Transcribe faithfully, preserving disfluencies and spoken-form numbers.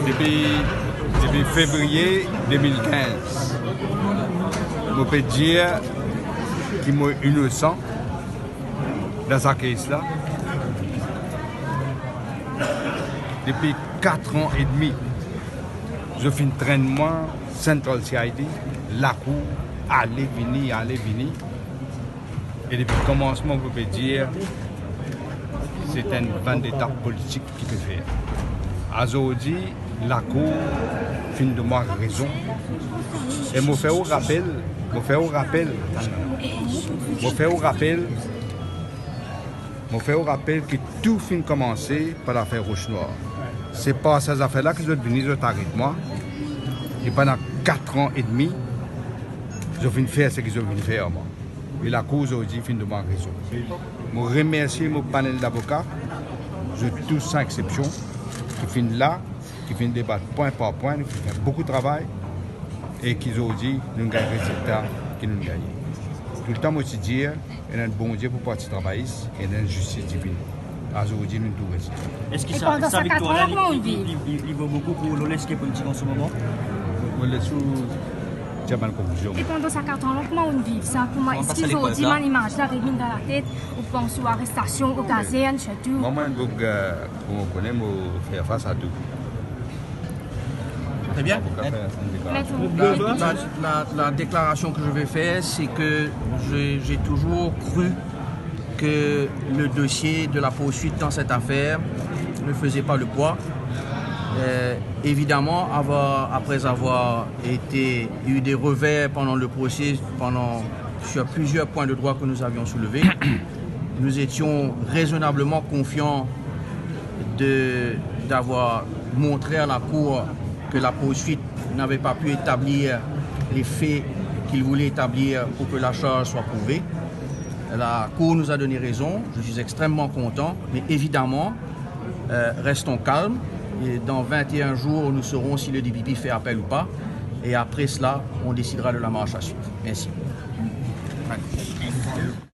Depi, depi fevriye de mil kinz, mo pe dir ki mo inosan dan sa case la. Depi kat an edmi, zot finn trenn mwa Central C I D, lakour, ale vini, ale vini. E depi komansman, mo pe dir, se enn vendetta politik ki pe fer. Azordi, lakour finn donn mwa rezon. E mo fer ou rapel, mo fer ou rapel, mo fer ou rapel, mo fer ou rapel ki tou finn koumanse par lafer Roche Noire. Se par sa zafer la ki zot vini, zot aret mwa. E pandan kat an edmi, zot finn fer seki zot vinn fer ar mwa. E lakour zordi finn donn mwa rezon. Mo remersie mo panel davoka, zot tou san eksepsion, ki finn la, ki finn debat pwin par pwin, ki finn fer boukou travay, e ki zordi nou gagn rezilta ki nou gagne. Toultan mo ti dir, ena enn Bondie pou parti travayis, ena enn zistis divinn. Azordi nou tou rezilta. Eski sa, pandan sa viktoir la, li, li, li, li, li vo boukou pou Loles ki politik an se moman? Mo les ou dir bann konklizion. E pandan sa kat an la, kouma ou viv sa? Kouma, eski zordi bann imaz la revinn dan latet, ou pans ou arestasion, ou kazern, sirtou? Mwa, mwa, enn boug, eh, kouma ou kone, mo fer fas a tou. Très bien. Avoka fer enn deklarasion. La, la, la déclaration que je vais faire, c'est que j'ai, j'ai toujours cru que le dossier de la poursuite dans cette affaire ne faisait pas le poids. Euh, évidemment, avoir, après avoir été, eu des revers pendant le procès, pendant, sur plusieurs points de droit que nous avions soulevés, nous étions raisonnablement confiants de, d'avoir montré à la Cour que la poursuite n'avait pas pu établir les faits qu'il voulait établir pour que la charge soit prouvée. La Cour nous a donné raison, je suis extrêmement content, mais évidemment, euh, restons calmes. Et dans vingt et un jours, nous saurons si le D P P fait appel ou pas. Et après cela, on décidera de la marche à suivre. Merci.